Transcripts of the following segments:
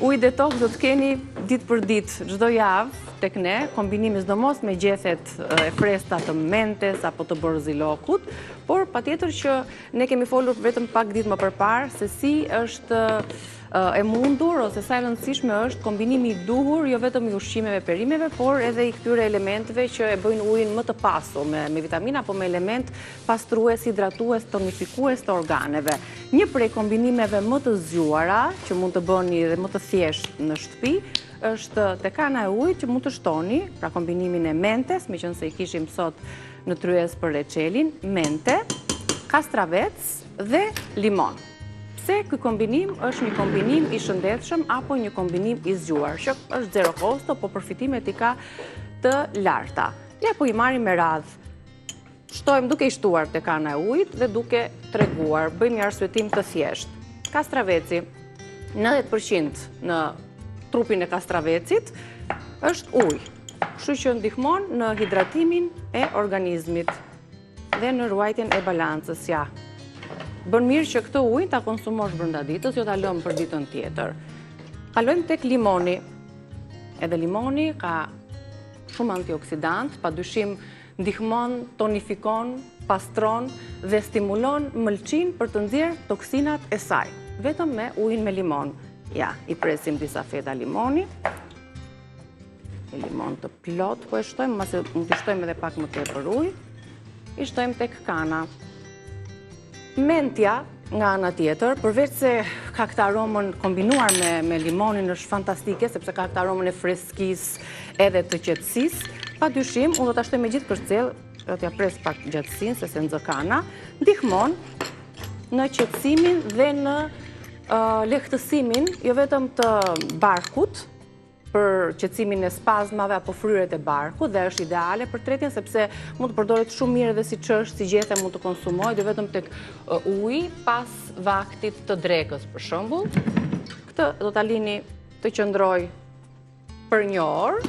Ujë detox do të keni ditë për ditë, çdo javë tek ne, kombinimi sidomos me gjethet e freskëta të mentes apo të borzilokut, por patjetër që ne kemi folur vetëm pak ditë më përparë se si është e mundur ose sa e rëndësishme është kombinimi i duhur jo vetëm i ushqimeve, perimeve, por edhe i këtyre elementëve që e bëjnë ujin më të pasur me, me vitamina apo me element pastrues, hidratues, tonifikues të organeve. Një prej kombinimeve më të zgjuara që mund të bëni dhe më të thjeshtë në shtëpi është te kana e ujit që mund të shtoni, pra kombinimin e mentes, meqenëse i kishim sot në tryezë për reçelin, mente, kastravec dhe limon. Pse ky kombinim është një kombinim i shëndetshëm apo një kombinim i zgjuar, që është zero kosto, po përfitimet i ka të larta. Ja po i marrim me radhë. Shtojmë duke i shtuar te kana e ujit dhe duke treguar, bëjmë një arsyetim të thjeshtë. Kastraveci, 90% në trupin e kastravecit është ujë, kështu që ndihmon në hidratimin e organizmit dhe në ruajtjen e balancës. Ja. Bën mirë që këtë ujë ta konsumosh brenda ditës, jo ta lëmë për ditën tjetër. Kalojmë tek limoni. Edhe limoni ka shumë antioksidantë, pa dyshim ndihmon, tonifikon, pastron dhe stimulon mëlçinë për të nxjerrë toksinat e saj, vetëm me ujin me limon. Ja, i presim disa feta limoni. Një limon të plotë po e shtojmë, mbase mund t'i shtojmë edhe pak më tepër ujë. I shtojmë tek kana. Mentja, nga ana tjetër, përveç se ka këtë aromën kombinuar me, me limonin është fantastike, sepse ka këtë aromën e freskisë edhe të qetësisë, pa dyshim, unë do ta shtoj me gjithë kërcell, do t'ja pres pak gjatësinë, se s'e nxë kana, ndihmon në qetësimin dhe në uh, lehtësimin, jo vetëm të barkut, për qetësimin e spazmave apo fryrjet e barkut dhe është ideale për tretjen sepse mund të përdoret shumë mirë edhe siç është, si gjethe mund të konsumohet jo vetëm tek uji pas vaktit të drekës për shembull. Këtë do ta lini të qëndrojë për një orë,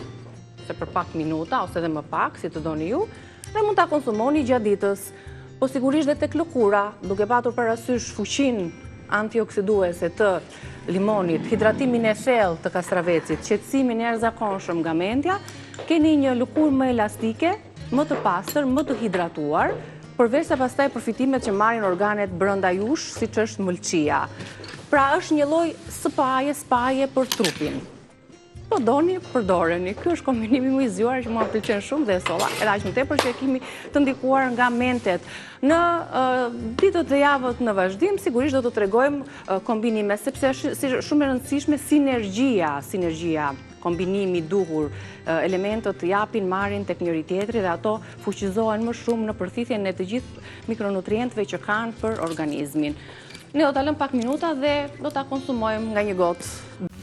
ose për pak minuta ose edhe më pak, si të doni ju, dhe mund ta konsumoni gjatë ditës. Po sigurisht dhe tek lëkura, duke patur parasysh fuqinë antioksiduese të limonit, hidratimin e thellë të kastravecit, qetësimin e jashtëzakonshëm nga mentja, keni një lëkurë më elastike, më të pastër, më të hidratuar, përveç se pastaj përfitimet që marrin organet brenda jush, siç është mëlçia. Pra është një lloj spa-je, spa-je për trupin. Po doni, përdoreni. Ky është kombinimi më i zgjuar që mua më pëlqen shumë dhe e solla, edhe aq më tepër që e kemi të ndikuar nga mentet. Në ditët dhe javët në vazhdim, sigurisht do të tregojmë kombinime, sepse është shumë e rëndësishme sinergjia, sinergjia, kombinimi i duhur, elementët japin, marrin tek njëri-tjetri dhe ato fuqizohen më shumë në përthithjen e të gjithë mikronutrientëve që kanë për organizmin. Ne do ta lëmë pak minuta dhe do ta konsumojmë nga një gotë.